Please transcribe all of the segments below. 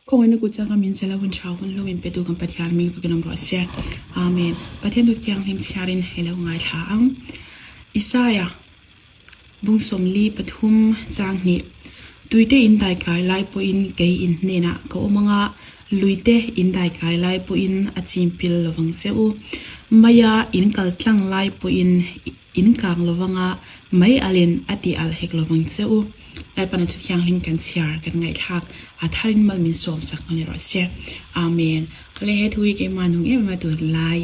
Khawngaihna kut changa min chela hun tha hun lo in pe tu kan Pathian hming vakin awm rawh se. Amen. Pathian dut thianghlim chhiarin hei lo ngaithla ang. Isaiah bung sawmli pathum chang hnih Tuite in daikai lai pawhin kei in hnenah ka awm anga luite in daikai lai pawhin a chim pil lovang che u. Maia in kal tlang lai pawhin In kang lovanga mai alin a tih alh hek lovang che u. Lalpana thu thianghlim kan chhiar kan ngaihthlak a tharin mal min sawm sak nghal erawh se. Amen. Ka leh he thu hi keimah nung em em a tun lai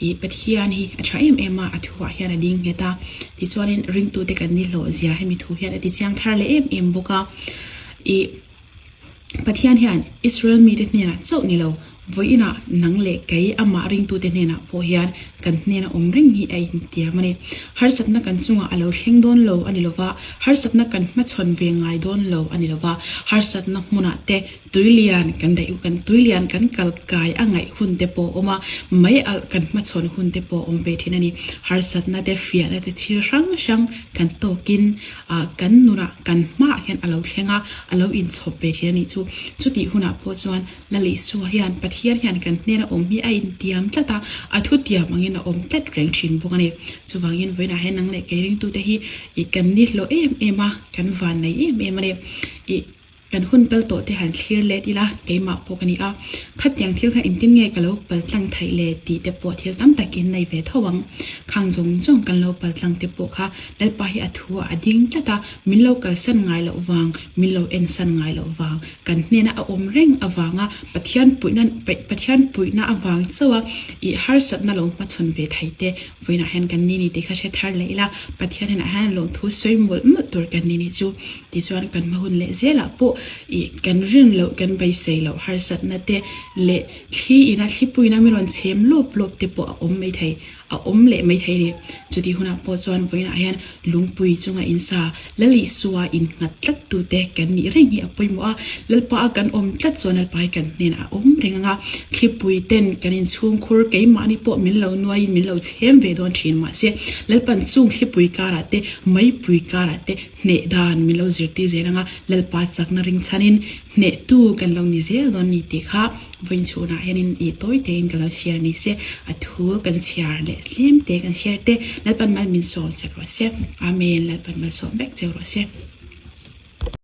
i Pathian hi a tha em em a, a thuah hian a ding nghet a. Tichuanin ringtute kan ni hlawh zia hemi thu hian a ti chiang thar leh em em bawk a. I. Pathian hian Israel mite hnenah chauh ni lo, vawiinah nang leh kei amah ringtute hnenah pawh hian kan hnena awm reng hi a intiam a ni. Harsatna kan chungah a lo thleng dawn lo a ni lo va, harsatna kan hmachhawn ve ngai dawn lo a ni lo va, harsatna hmunah te tuilian kan daih kan tuilian kan kal kai a ngaih hun te pawh a awm a, mei alh kan hmachhawn hun te pawh a awm ve thin a ni. Harsatna te fiahna te thil hrang hrang kan tawkin Ah kan nunah kan hmaah hian a lo thleng a, a lo inchhawp ve thin a nih chu. Chutih hunah pawh chuan Lalisua hian Pathian hian kan hnena awm hi a intiam tlat a, a thutiam angin a awm tlat reng thin bawk a ni. Chuvangin vawiinah hian nang leh kei ringtute hi ih kan ni hlawh em em a, kan van nei em em a ni. Ih. Kan hun kal tawh te han thlir let ila keimah pawh ka ni a, khatiang thil kha engtin nge ka lo paltlang theih le tih te pawh thil tam takin nei ve tho ang. Khang zawng zawng kan lo paltlang te pawh kha Lalpa hi a thu ah a ding tlat a, min lo kalsan ngai loh vang, min lo ensan ngai loh vang, kan hnena a awm reng avanga Pathian puihna Pathian puihna avang chauh a ih harsatna lo hmachhawn ve thei te vawiinah hian kan ni ni tih kha hre thar leh ila, Pathian hnenah hian lawmthu sawi mawlh mawlh tur kan ni ni chu. Tichuan kan hma hun leh zelah pawh ih kan rin loh kan beisei loh harsatna te leh thli ina thlipuina mi rawn chhem lawp lawp te pawh a awm mai thei a awm leh mai thei a ni. Chutih hunah pawh chuan vawiinah hian lungpui chunga insa Lalisua innghat tlat tute kan nih reng hi a pawimawh a, Lalpa a kan awm tlat chuan Lalpa hi kan hnenah a awm reng ang a, thlipui ten kan inchhungkhur keimahni pawh min lo nuaiin min lo chhem ve dawn thin mahse Lalpan chung thlipui karah te meipui karah te Hneh dan min lo zirtir zel ang a, Lalpa chakna ring chhanin hnehtu kan lo ni zel dawn ni tih kha vawiin chhunah hianin ih tawi tein ka lo share ni se, a thu kan chhiar leh tlem te kan share te Lalpan mal min sawm sek rawh se. Amen Lalpan mal sawm vek cheu rawh se.